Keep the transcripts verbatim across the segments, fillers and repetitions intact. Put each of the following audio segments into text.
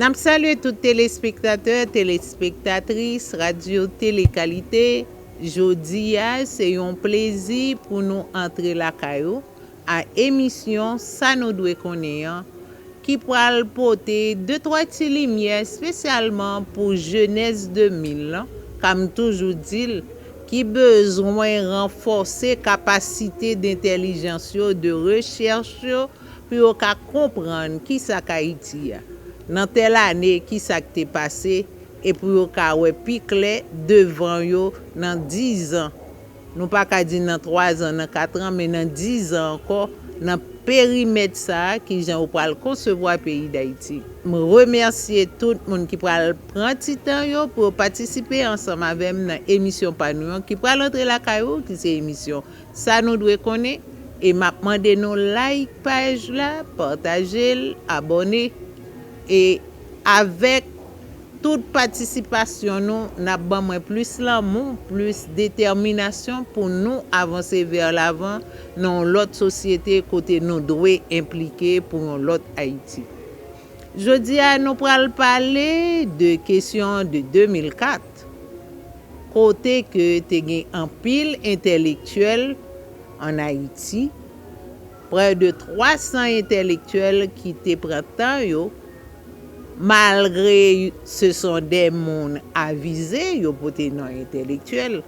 N ap salye tout telespektatè, telespektatris Radyo Tele Kalite. Jodi a, se yon plezi pou nou antre lakay ou a emisyon Sa nou dwe konnen an, ki pral pote de twa ti limyè espesyalman pou jenès de mil lan, ka m toujou di l, ki bezwen ranfòse kapasite dentèlijans yo, de rechèch yo, pou yo ka konprann kisa k Ayiti a nan tèl ane, kisa k te pase, e pou yo ka wè pi klè devan yo nan dizan. Nou pa ka di nan twazan, nan katran, men nan dizan ankò, nan perimèt sa a, kijan yo pral konsevwa peyi Dayiti. M remèsye tout moun ki pral pran ti tan yo pou yo patisipe ansanm avè m nan emisyon pa nou an ki pral antre lakay ou, ki se emisyon Sa nou dwe konnen, e m ap mande nou like paj la, pataje l, abòne, e avèk tout patisipasyon nou, n ap ban mwen plis lanmou, plis detèminasyon pou nou avanse vè lavan nan yon lòt sosyete kote nou dwe enplike pou yon lòt Ayiti. Jodi a, nou pral pale de kesyon de de mil kat, kote ke te gen anpil entèlektyèl ann Ayiti, prè de twa san entèlektyèl ki te pran tan yo, malgre se son de moun avize, yo pote non entèlektyèl.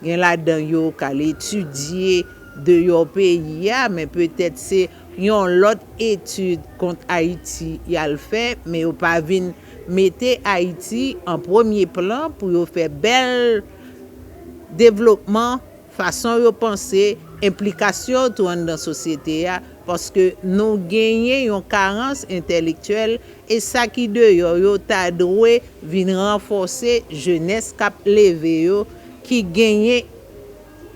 Gen ladan yo k al etidye deyò peyi a, men petèt se yon lòt etid kont Ayiti y al fè, men yo pa vin mete Ayiti an premye plan pou yo fè bèl devlopman, fason yo panse, enplikasyon yo tou anndan sosyete a, paske nou genyen yon karans entèlektyèl, e sa ki deyò yo ta dwe vin ranfòse jenès k ap leve yo, ki genyen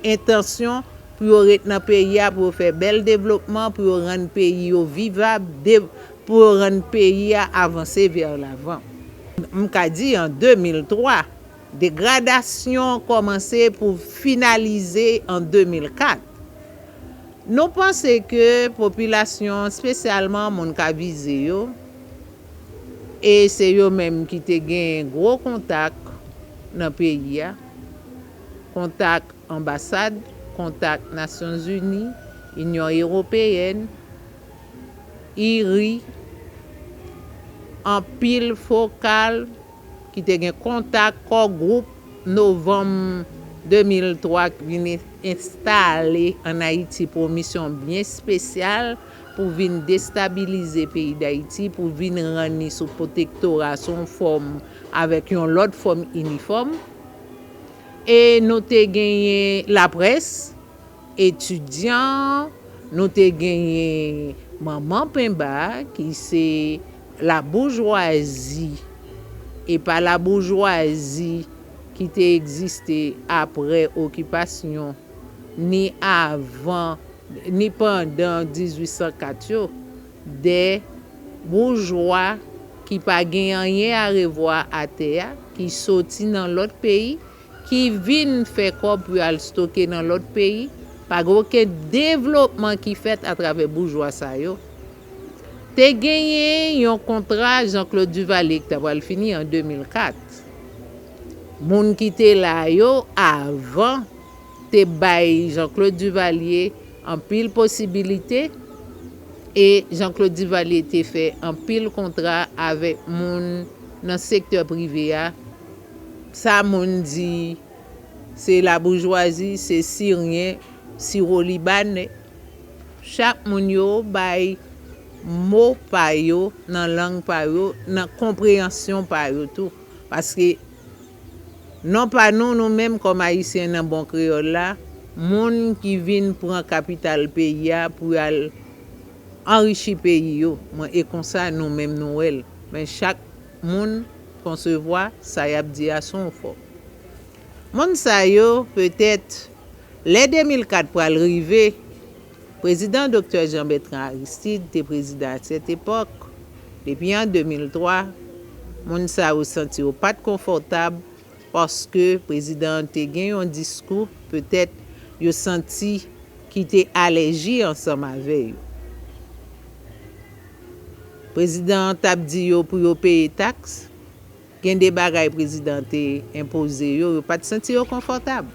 entansyon pou yo ret nan peyi a, pou yo fè bèl devlopman, pou yo rann peyi yo vivab, de, pou yo rann peyi a avanse vè lavan. M ka di an de mil twa, degradasyon kòmanse pou finalize an de mil kat. Nou panse ke popilasyon, espesyalman moun k avize yo, e se yo menm ki te gen gwo kontak nan peyi a, kontak anbasad, kontak Nasyonzini, Inyon Ewopeyèn, IRI, anpil fokal ki te gen kontak kò gwoup. Novanm de mil twa k vin enstale ann Ayiti pou yon misyon byen espesyal pou vin destabilize peyi Dayiti, pou vin rann li sou pwotektora, sou yon fòm avèk yon lòt fòm inifòm. E nou te genyen laprès, etidyan, nou te genyen manman penba ki se laboujwazi, e pa laboujwazi ki te egziste apre okipasyon, ni avan, ni pandan dizuit san kat yo, de boujwa ki pa gen anyen a revwa atè a, ki soti nan lòt peyi, ki vin fè kòb pou y al stoke nan lòt peyi, pa gen okenn devlopman ki fèt atravè boujwa sa yo. Te genyen yon kontra Jean-Claude Duvalier ki ta pral fini an de mil kat. Moun ki te la yo avan te bay Jean-Claude Duvalier anpil posibilite, e Jean-Claude Duvalier te fè anpil kontra avèk moun nan sektè prive a. Sa moun di, se laboujwazi, se siryen, siwo libanè. Chak moun yo bay mo pa yo, nan lang pa yo, nan konpreyansyon pa yo tou. Paske non pa nou, nou menm kòm Ayisyen nan bon kreyòl la, moun ki vin pran kapital peyi a pou y al anrichi peyi yo, mwen, e konsa nou menm nou wè l. Men chak moun konsevwa sa y ap di a sou yon fòm. Moun sa yo, petèt, lè de mil kat pral rive, prezidan Doktè Jean Bertrand Aristide te prezidan a sèt epòk. Depi an de mil twa, moun sa yo santi yo pa t konfòtab paske prezidan an te gen yon diskou, petèt, yo santi ki te alèji ansanm avè yo. Prezidan an t ap di yo pou yo peye taks. Gen de bagay prezidan an te enpoze yo, yo pa t santi yo konfòtab.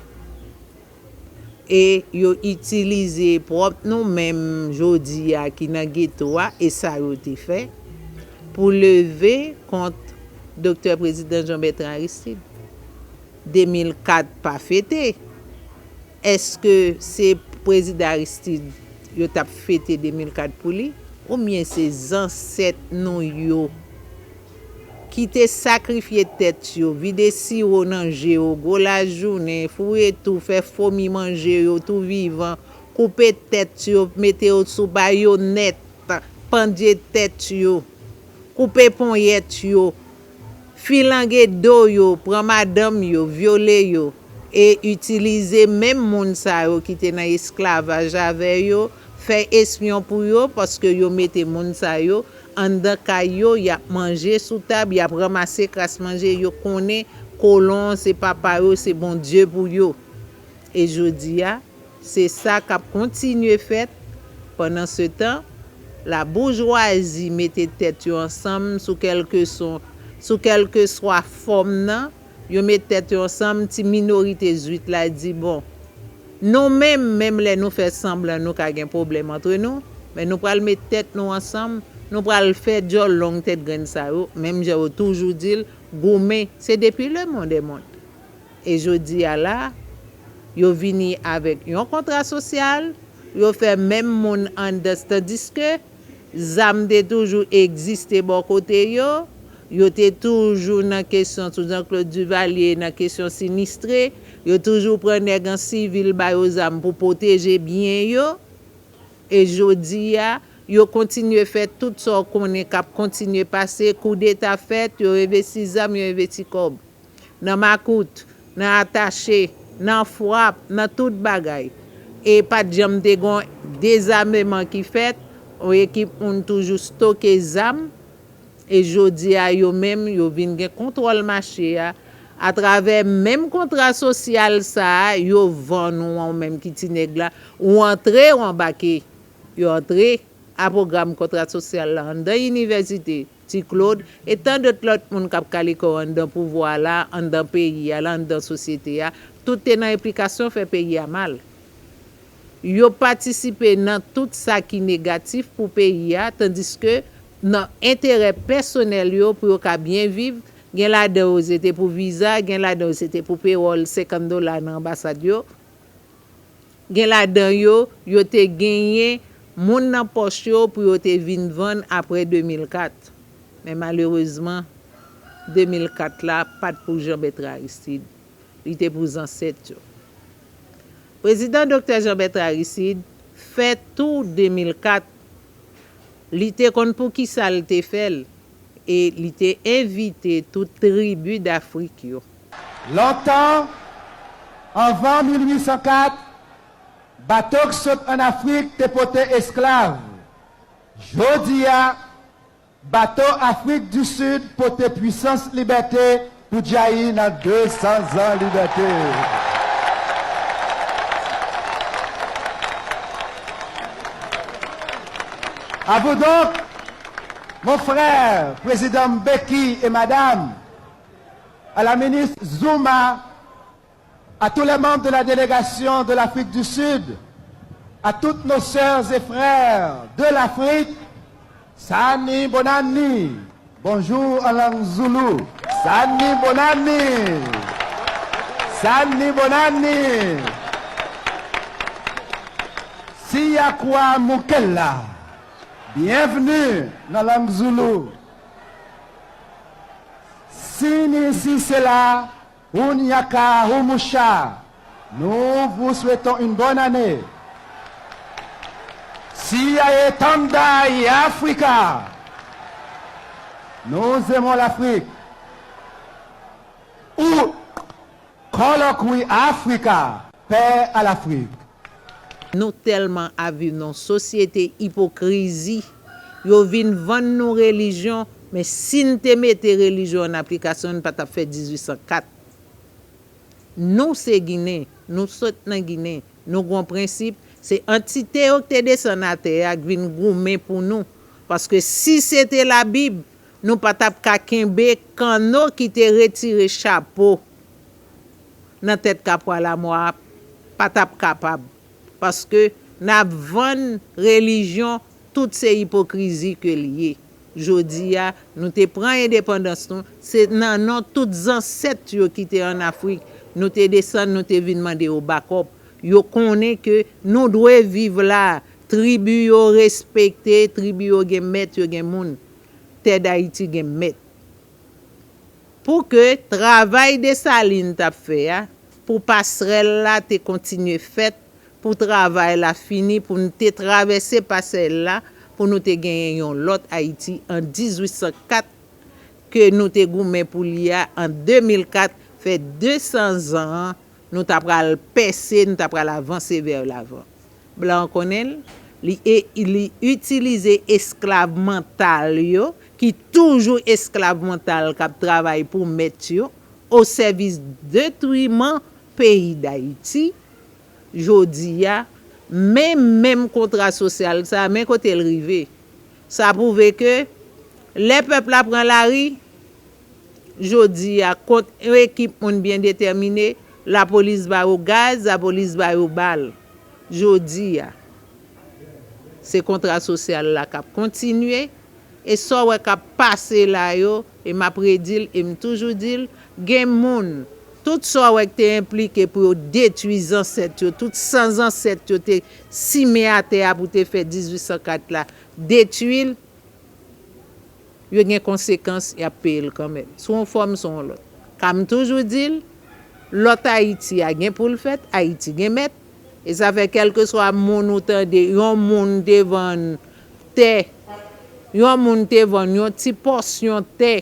E yo itilize pwòp nou menm jodi a ki nan geto a, e sa yo te fè, pou leve kont Doktè Prezidan Jean Bertrand Aristide. De mil kat pa fete. Èske se Prezidan Aristide yo t ap fete de mil kat pou li? Oubyen se zansèt nou yo ki te sakrifye tèt yo, vide siwo nan je yo, gwo lajounen, foure tou, fè fomi manje yo tou vivan, koupe tèt yo, mete yo sou bayonèt, pandye tèt yo, koupe ponyèt yo, filange do yo, pran madanm yo, vyole yo, e itilize menm moun sa yo ki te nan esklavaj avè yo, fè espyon pou yo, paske yo mete moun sa yo anndan kay yo, y ap manje sou tab, y ap ranmase kras manje, yo konnen kolon se papa yo, se Bondye pou yo. E jodi a, se sa k ap kontinye fèt. Pandansetan, laboujwazi mete tèt yo ansanm sou kèlkeswa, sou kèlkeswa fòm nan, yo met tèt yo ansanm, ti minorite zwit la di, bon, nou menm, menm lè nou fè sanblan nou ka gen pwoblèm antre nou, men nou pral met tèt nou ansanm, nou pral fè djòl long tèt grenn sa yo, menm jan yo toujou di l, goumen, se depi le monde est monde. E jodi a la, yo vini avèk yon kontra sosyal, yo fè menm moun anndan, tandiske zam te toujou egziste bò kote yo, yo te toujou nan kesyon sou Jean Claude Duvalier, nan kesyon sinistre, yo toujou pran nèg an sivil ba yo zam pou pwoteje byen yo. E jodi a, yo kontinye fè tout sa w konnen k ap kontinye pase, koudeta fèt, yo envesti zam, yo envesti kòb. Nan makout, nan atache, nan frap, nan tout bagay. E pa t janm te gon dezameman ki fèt, yon ekip moun toujou stoke zam, e jodi a yo menm, yo vin gen kontwòl mache a, atravè menm kontra sosyal sa a, yo vann ou an, ou menm ki ti nèg la, ou antre, ou anbake. Yo antre a pwogram kontra sosyal la anndan inivèsite, Ti Claude, e tan dòt lòt moun k ap kale kò anndan pouvwa la, anndan peyi a la, anndan sosyete a, tout te nan enplikasyon fè peyi a mal. Yo patisipe nan tout sa ki negatif pou peyi a, tandiske nan enterè pèsonèl yo, pou yo ka byen viv, gen ladan yo se te pou viza, gen ladan yo se te pou pewòl senkant dola nan anbasad yo. Gen ladan yo, yo te genyen moun nan pòch yo pou yo te vin vann apre de mil kat. Men malerezman, de mil kat la pa t pou Jean Bertrand Aristide. Li te pou zansèt yo. Prezidan Doktè Jean Bertrand Aristide fè tou de mil kat. Li te konn poukisa l te fè l, e li te envite tout tribi Dafrik yo. Lontan, anvan mil uit san kat, bato k sot ann Afrik te pote esklav. Jodi a, bato Afrik di Sid pote pwisans libète pou djayi nan de san zan libète. À vous donc, mon frère, président Mbeki et madame, à la ministre Zuma, à tous les membres de la délégation de l'Afrique du Sud, à toutes nos sœurs et frères de l'Afrique, Sani Bonani. Bonjour en langue zoulou. Sani Bonani. Sani Bonani. Siyakwa Mukela. Bienvenue dans langue zoulou. Sini Sisela. Unyaka Humusha, nous vous souhaitons une bonne année. Siyaye Tanda Afrika, nous aimons l'Afrique. Ou Colloquy Africa, paix à l'Afrique. Nou tèlman ap viv nan yon sosyete ipokrizi. Yo vin vann nou relijyon, men si n te mete relijyon an aplikasyon, n pa t ap fè dizuit san kat. Nou se Ginen, nou sot nan Ginen, nou gon prensip, se antite yo k te desann atè a k vin goumen pou nou. Paske si se te Labib, nou pa t ap ka kenbe kanno ki te retire chapo nan tèt Kapwa Lamò a, pa t ap kapab. Paske n ap vann relijyon, tout se ipokrizi ke l ye. Jodi a, nou te pran endepandans nou, se nan non tout zansèt yo ki te ann Afrik, nou te desann, nou te vin mande yo bakòp. Yo konnen ke nou dwe viv la. Tribi yo respekte, tribi yo gen mèt, yo gen moun. Tè Dayiti gen mèt. Pou ke travay Desalin t ap fè a, pou pasrèl la te kontinye fèt, pou travay la fini, pou n te travèse pasrèl la, pou nou te genyen yon lòt Ayiti an dizuit san kat, ke nou te goumen pou li a an de mil kat, fè de san zan an, nou ta pral pèse, nou ta pral avanse vè lavan. Blan an konnen l, li, e, li itilize esklav mantal yo, ki toujou esklav mantal k ap travay pou mèt yo, o sèvis detwiman peyi Dayiti. Jodi a, men menm kontra sosyal sa, men kote l rive. Sa pwouve ke lè pèp la pran lari, jodi a, kont yon ekip moun byen detèmine, lapolis ba yo gaz, lapolis ba yo bal. Jodi a, se kontra sosyal la k ap kontinye, e sa w wè k ap pase la yo, e m ap redi l, e m toujou di l, gen moun, tout sa w wè k te enplike pou yo detwi zansèt yo, tout san zansèt yo te simen atè a pou te fè dizuit san kat la, detwi l, yo gen konsekans, y ap peye l kanmenm. Sou yon fòm, sou yon lòt. Ka m toujou di l, lòt Ayiti a gen pou l fèt, Ayiti gen mèt. E sa fè kèlkeswa moun ou tande, yon moun te vann tè, yon moun te vann yon ti pòsyon tè,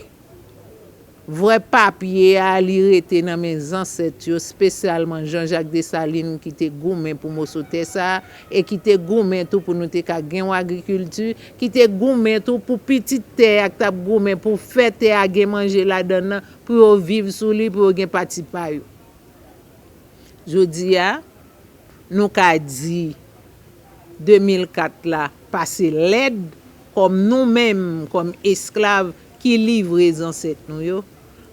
vrè papye a, li rete nan men zansèt yo, espesyalman Jean Jacques Dessalines ki te goumen pou moso tè sa a, e ki te goumen tou pou nou te ka gen yon agrikilti, ki te goumen tou pou pitit tè a, ki t ap goumen pou fè tè a gen manje ladan l nan, pou yo viv sou li, pou yo gen pati pa yo. Jodi a, nou ka di de mil kat la pase lèd, kòm nou menm, kòm esklav ki livre zansèt nou yo.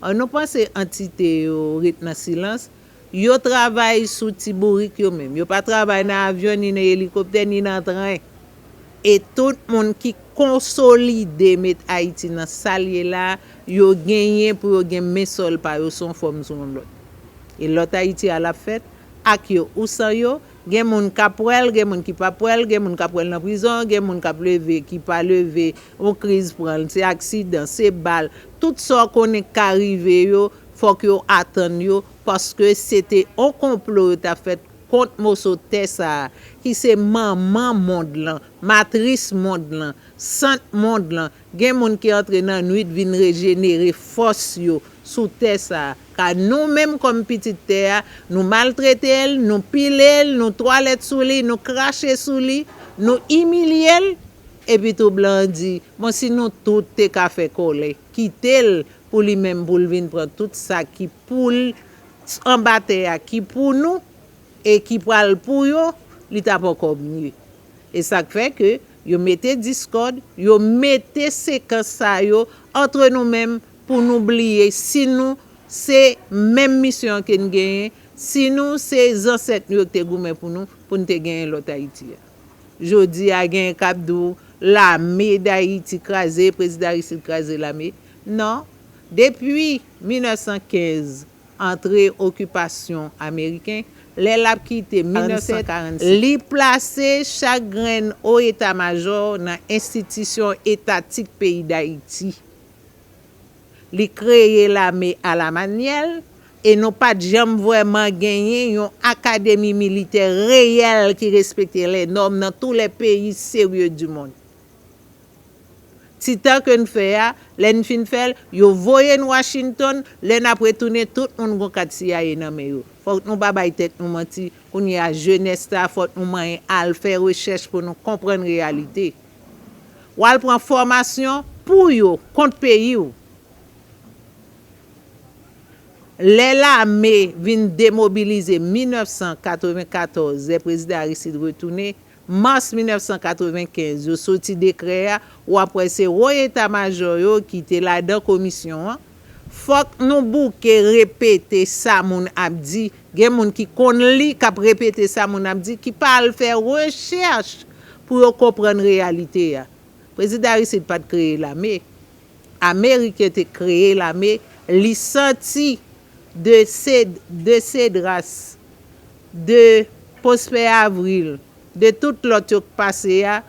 An nou panse antite yo ret nan silans, yo travay sou ti bourik yo menm. Yo pa travay nan avyon, ni nan elikoptè, ni nan tren. E tout moun ki konsolide met Ayiti nan sa l ye la, yo genyen pou yo gen men sòl pa yo sou yon fòm sou yon lòt. E lòt Ayiti a l ap fèt, ak yo ou san yo, gen moun k ap wè l, gen moun ki p ap wè l, gen moun k ap wè l nan prizon, gen moun k ap leve, ki pa leve, yon kriz pran l, se aksidan, se bal, tout sa w konnen k ka rive yo, fòk yo atann yo, paske se te yon konplo yo t ap fèt kont moso tè sa a, ki se manman mond lan, matris mond lan, sant mond lan. Gen moun ki antre nan nwit vin rejenere fòs yo sou tè sa a. Ka nou menm kòm pitit tè a, nou maltrete l, nou pile l, nou twalèt sou li, nou krache sou li, nou imilye l, epi tou blan an di, bon, si nou tout te ka fè kòlè, kite l pou li menm, pou l vin pran tout sa ki pou l anba tè a, ki pou nou, e ki pral pou yo, li t ap ankò mye. E sa k fè ke yo mete diskòd, yo mete sekans sa yo antre nou menm pou nou bliye si nou se menm misyon an ke n genyen, si nou se zansèt nou yo ki te goumen pou nou, pou n te genyen lòt Ayiti a. Jodi a, genyen k ap di w lame Dayiti kraze, prezidan Aristide kraze lame. Non. Depi mil nèf san kenz, antre okipasyon ameriken, lè l ap kite mil nèf san karannsenk, li plase chak grenn o eta majò nan enstitisyon etatik peyi Dayiti. Li kreye lame alamanyè l, e nou pa t janm vrèman genyen yon akademi militè reyèl ki respekte lè nòm nan tou lè peyi serye di mond. Ti tan ke n fè a, lè n fin fè l, yo voye n Washington, lè n ap retounen, tout moun gon kat C I A nan men yo. Fòk nou pa bay tèt nou manti, kounye a, jenès la, fòk nou manyen al fè rechèch pou nou konprann reyalite. W al pran fòmasyon pou yo, kont peyi w. Lè lame vin demobilize mil nèf san katrevenkatòz, lè prezidan Aristide retounen, mas mil nèf san katrevenkenz, yo soti dekrè a, w ap wè se wo eta majò yo ki te ladan komisyon an. Fòk nou bouke repete sa moun ap di. Gen moun ki konn li, k ap repete sa moun ap di, ki pa al fè rechèch pou yo konprann reyalite a. Prezidan Aristide pa t kreye lame. Ameriken te kreye lame, li santi de Ced-, de Cedras, de Prosper Avril, de tout lòt yo k pase a,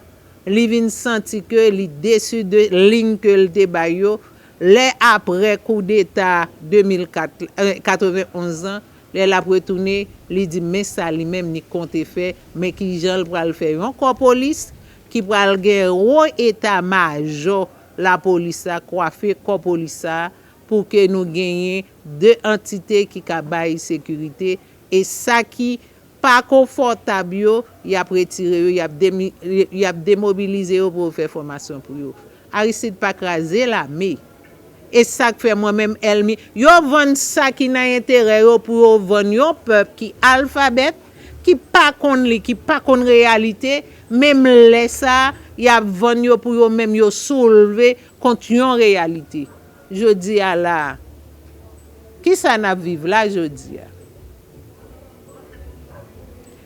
li vin santi ke li desi de liy ke l te bay yo. Lè apre koudeta de mil kat, eh, katrevenonz lan, lè l ap retounen, li di men sa li menm li konte fè, men kijan l pral fè yon kò polis ki pral gen wo eta majò lapolis la, kwafe kò polis sa, pou ke nou genyen de antite ki ka bay sekirite, e sa ki pa konfòtab yo, y ap retire yo, y ap demi-, y ap demobilize yo pou yo fè fòmasyon pou yo. Aristide pa kraze lame. E sa k fè mwen menm èlmi, yo vann sa ki nan enterè yo pou yo vann yon pèp ki alfabèt, ki pa konn li, ki pa konn reyalite, menm lè sa, y ap vann yo pou yo menm yo soulve kont yon reyalite. Jodi a la, kisa n ap viv la jodi a?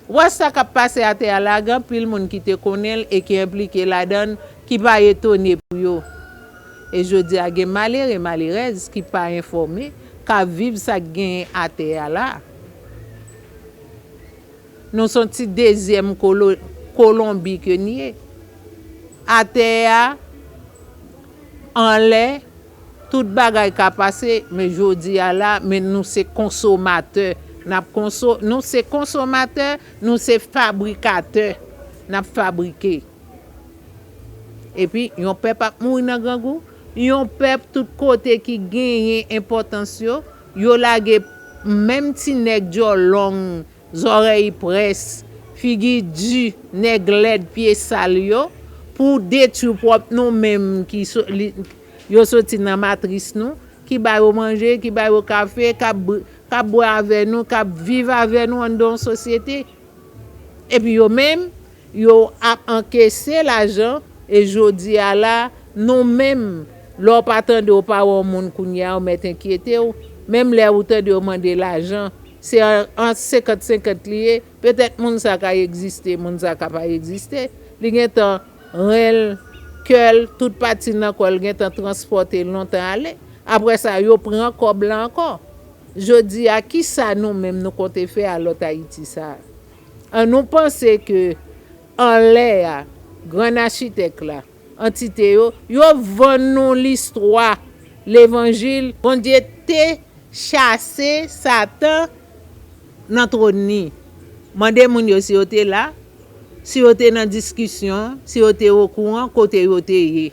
Wè sa k ap pase atè a la, gen anpil moun ki te konnen l e ki enplike ladan l, ki pa etone pou yo. E jodi a, gen malere, malerèz ki pa enfòme, k ap viv sa k genyen atè a la. Nou se yon ti dezyèm kolo-, Kolonbi ke n ye. Atè a, anlè, tout bagay ka pase, men jodi a la, men nou se konsomatè. N ap konso-, nou se konsomatè, nou se fabrikatè. N ap fabrike. Epi, yon pèp ap mouri nan grangou. Yon pèp, tout kote ki genyen enpòtans yo, yo lage menm ti nèg djòl long, zòrèy près, figi di, nèg lèd, pye sal yo, pou detwi pwòp nou menm ki so-, li, yo soti nan matris nou, ki ba yo manje, ki ba yo kafe, k ap bri-, k ap bwè avè nou, k ap viv avè nou anndan yon sosyete. Epi yo menm, yo ap ankese lajan, e jodi a la, nou menm, lè w pa tande, w pa wè yon moun kounye a, ou mèt enkyete w. Menm lè ou tande yo mande lajan, se an, an senkant senkant li ye. Petèt moun sa ka egziste, moun sa ka pa egziste. Li gentan ren l, kè l, tout pati nan kò l gentan transpòte l lontan ale. Apre sa, yo pran kòb la ankò. Jodi a, kisa nou menm nou konte fè a lòt Ayiti sa a? An nou panse ke anlè a, grann achitèk la, antite yo, yo vann nou listwa levanjil. Bondye te chase Satan nan twòn li. Mande moun yo si yo te la, si yo te nan diskisyon, si yo te okouran kote yo te ye.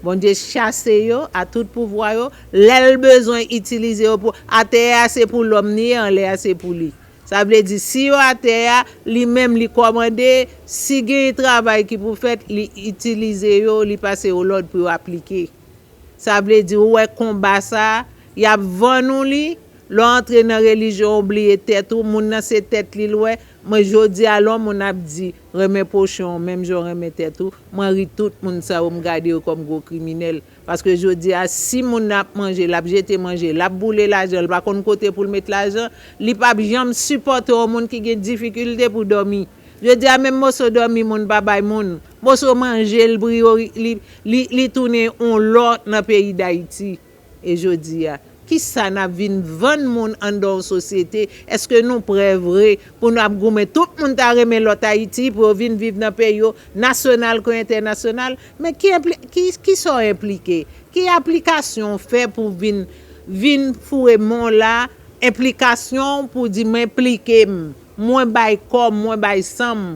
Bondye chase yo a tout pouvwa yo, lè l bezwen itilize yo pou, atè a se pou lòm li ye, anlè a se pou li. Sa vle di, si yo atè a, li menm li kòmande, si gen travay ki pou fèt, li itilize yo, li pase yo lòd pou yo aplike. Sa vle di, ou wè konba sa, y ap vann ou li, lè w antre nan relijyon, ou bliye tèt ou, moun nan se tèt li l wè. Mwen jodi a, lè yon moun ap di, renmen pwochen w menm jan w renmen tèt ou, mwen ri tout moun sa yo, m gade yo kòm gwo kriminèl. Paske jodi a, si moun nan ap manje, l ap jete manje, l ap boule lajan, l pa konn kote pou l met lajan, li p ap janm sipòte yon moun ki gen difikilte pou dòmi. Jodi a, menm moso dòmi moun pa bay moun. Moso manje l, bri yo, li, li, li tounen yon lò nan peyi Dayiti. E jodi a, kisa n ap vin vann moun anndan yon sosyete? Èske nou prè vre pou n ap goumen? Tout moun ta renmen lòt Ayiti pou yo vin viv nan peyi yo, nasyonal kon entènasyonal. Men ki enpli-, ki, kisa w enplike? Ki aplikasyon w fè pou vin, vin foure men w la? Enplikasyon w pou di, "M enplike m, mwen bay kò m, mwen bay san m."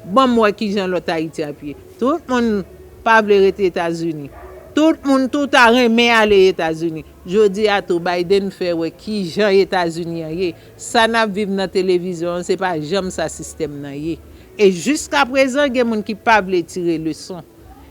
Ban m wè kijan lòt Ayiti ap ye. Tout moun pa vle rete Etazini. Tout moun tou ta renmen ale Etazini. Jodi a tou, Biden fè wè kijan Etazini an ye. Sa n ap viv nan televizyon an, se pa janm sa sistèm nan ye. E jiskaprezan, gen moun ki pa vle tire leson.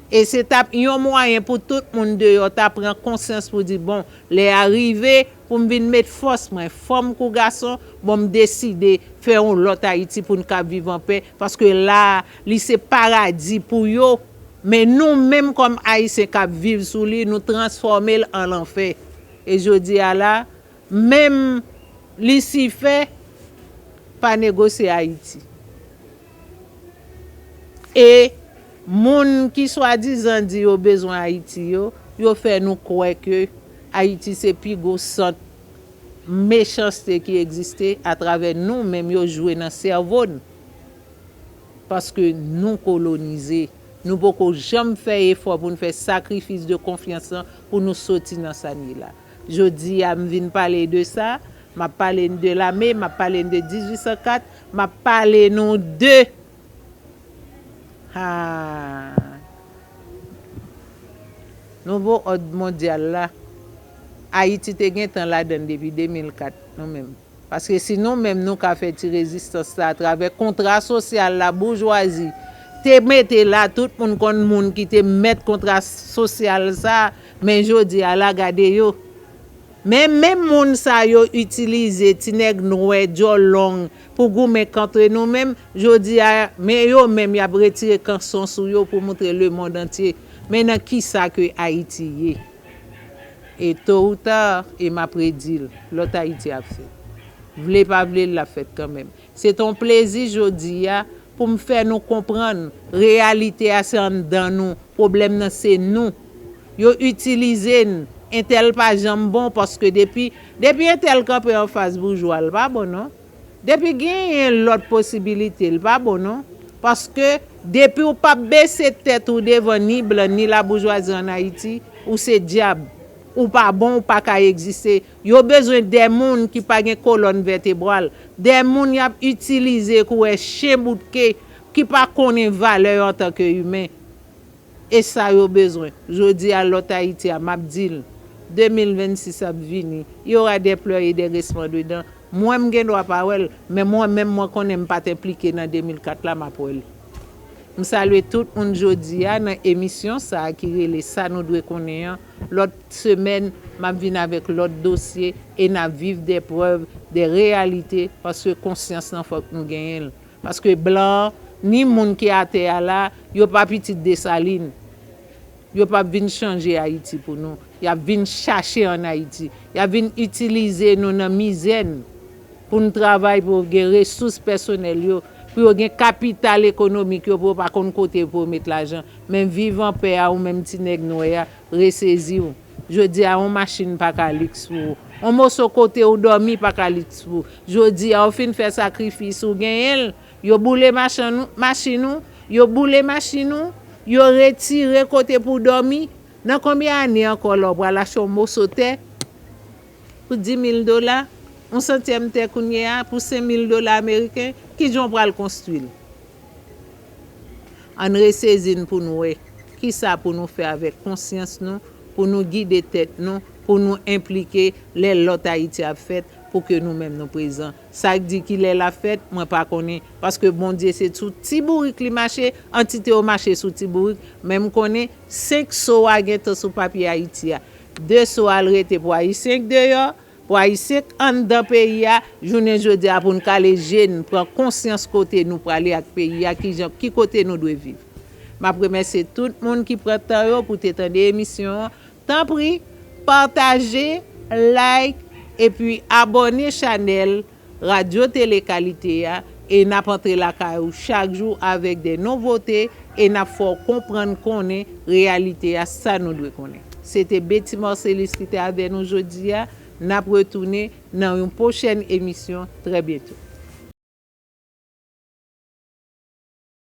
E se t ap yon mwayen pou tout moun deyò ta pran konsyans pou di, bon, lè a rive, pou m vin met fòs mwen, fanm kou gason, bon, m deside fè yon lòt Ayiti pou n ka viv anpè, paske la a, li se paradi pou yo. Men nou menm kòm Ayisyen k ap viv sou li, nou transfòme l an lanfè. E jodi a la, menm Lisifè pa negosye Ayiti. E moun ki swadizan di yo bezwen Ayiti yo, yo fè nou kwè ke Ayiti se pi gwo sant mechanste ki egziste atravè nou menm yo jwe nan sèvo n. Paske nou kolonize. Nou poko janm fè efò pou n fè sakrifis de konfyans lan pou nou soti nan sa n ye la. Jodi a, m vin pale de sa, m ap pale n de lame, m ap pale n de dizuit san kat, m ap pale nou de, ha, nouvo òd mondyal la. Ayiti te gentan ladan l depi de mil kat, nou menm. Paske si nou menm nou ka fè ti rezistans sa atravè kontra sosyal la boujwazi te mete la, tout moun konn moun ki te mèt kontra sosyal sa, men jodi a la gade yo. Men menm moun sa yo itilize ti nèg nwè, djòl long, pou goumen kont nou menm, jodi a, men yo menm y ap retire kanson sou yo pou moutre lemonn antye, men nan kisa ke Ayiti ye. E to ou ta, e m ap redi l, lòt Ayiti ap fèt. Vle pa vle, l ap fèt kanmenm. Se t on plezi jodi a pou m fè nou konprann reyalite a se anndan nou, pwoblèm nan se nou. Yo itilize n, entèl pa janm bon paske depi, depi entèl kanpe anfas boujwa, l pa bon non. Depi genyen lòt posibilite, l pa bon non. Paske depi w p ap bese tèt ou devan ni blan ni laboujwazi ann Ayiti, ou se dyab. Ou pa bon, ou pa ka egziste. Yo bezwen de moun ki pa gen kolòn vètebral, de moun y ap itilize kou wè chen boutke, ki pa konnen valè yo antanke imen. E sa yo bezwen. Jodi a, lòt Ayiti a, m ap di l, de mil vennsis ap vini, y aura des pleurs et des grincements de dents. Mwen, m gen dwa pa wè l, men mwen menm, mwen konnen m pa t enplike nan de mil kat la, m ap wè l. M salye tout moun jodi a nan emisyon sa a ki rele Sa nou dwe konnen an. Lòt semèn, m ap vin avèk lòt dosye e n ap viv de prèv, de reyalite, paske konsyans lan fòk nou genyen l. Paske blan an, ni moun ki atè a la, yo pa pitit Desalin. Yo p ap vin chanje Ayiti pou nou. Y ap vin chache ann Ayiti. Y ap vin itilize nou nan mizè n pou n travay, pou yo gen resous pèsonèl yo, pou yo gen kapital ekonomik yo, pou yo pa konn kote pou yo met lajan. Men viv anpè a, ou menm ti nèg nwè a, resezi w. Jodi a, yon machin pa ka liks pou ou. Yon moso kote ou dòmi pa ka liks pou ou. Jodi a, ou fin fè sakrifis, ou genyen l. Yo boule machan nou, machin nou, yo boule machin nou, yo retire kote pou w dòmi. Nan konbyen ane ankò la w pral achte yon moso tè pou dis mil dola, yon santyèm tè kounye a pou senk mil dola ameriken, kijan w pral konstwi l? Ann resezi n pou n wè kisa pou nou fè avèk konsyans nou, pou nou gide tèt nou, pou nou enplike lè lòt Ayiti ap fèt, pou ke nou menm nou prezan. Sa k di kilè l ap fèt, mwen pa konnen, paske Bondye se sou ti bourik li mache, antite yo mache sou ti bourik, men m konnen senk so a gentan sou papye Ayiti a. De so a l rete pou Ayisyen k deyò, pou Ayisyen k anndan peyi a, jounen jodi a pou n kale je n, pran konsyans kote nou prale ak peyi a, kijan, ki kote nou dwe viv. M ap remèsye tout moun ki pran tan yo pou te tande emisyon an. Tanpri, pataje, like, epi abòne chanèl Radyo Tele Kalite a, e n ap antre lakay ou chak jou avèk de nouvote, e n ap fè w konprann, konnen reyalite a, sa nou dwe konnen. Se te Betty Marcellus ki te avè nou jodi a. N ap retounen nan yon pwochèn emisyon trè byento.